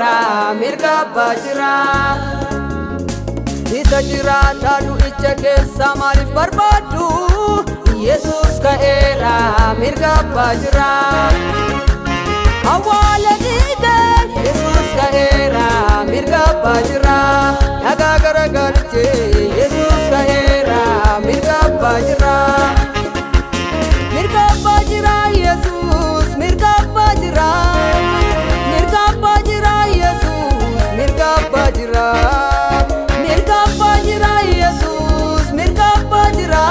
ka'eera mirga abbaa jira. Isa jiraataa du'icha keessa maaliif barbaaddu? Yesuus ka'eera mirga abbaa jira. Awwaala dhiiga Yesuus ka'eera mirga abbaa jira. Dhagaa garagalchee Yesuus ka'eera mirga abbaa jira. Mirga abbaa jira Yesuus mirga abbaa jira. Mirga abbaa jira Yesuus mirga abbaa jira. Mirga abbaa jira Yesuus mirga abbaa jira.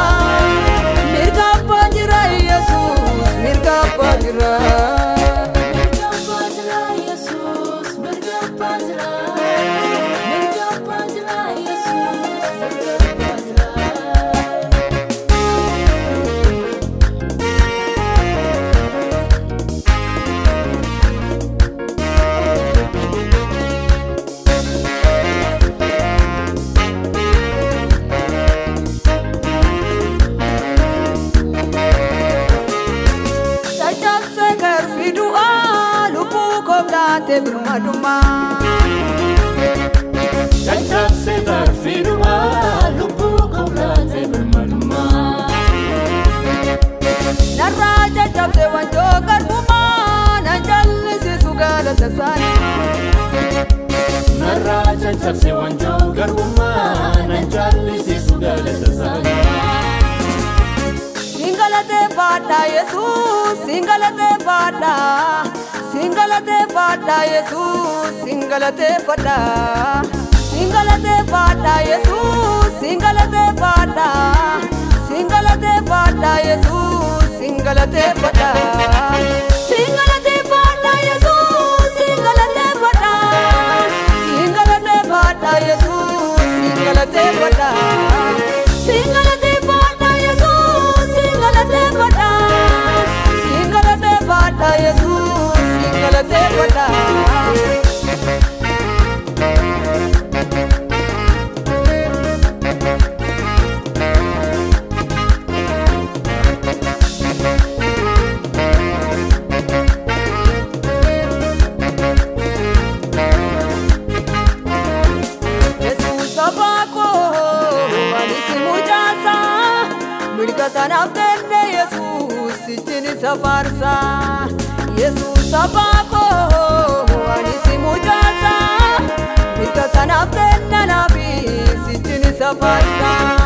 Mirga abbaa jira Yesuus mirga abbaa jira. Caccabsee tarfii du'aa lubbuu koblaatee birmadummaa. Narraa caccabsee wanjoo garbummaa nan jallisiisu galata isaanii. Narraa caccabsee wanjoo garbummaa nan jallisiisu galata isaanii. Siin galateeffadha Yesuus siin galateeffadha. Siin galateeffadha Yesuus siin galateeffadha. Siin galateeffadha Yesuus siin galateeffadha. Siin galateeffadha Yesuus siin galateeffadha. Siin galateeffadha Yesuus siin galateeffadha. Siin galateeffadha Yesuus siin galateeffadha. Siin galateeffadha Yesuus siin galateeffadha. Siin galateeffadha Yesuus siin galateeffadha. Yesuus abbaa koo ani si mucaasa mirga sanaaf kenne Yesuus sichin isa faarsa. Yesuus abbaa koo ani si mucaasa mirga sanaaf kenne naafi sichin isa faarsa.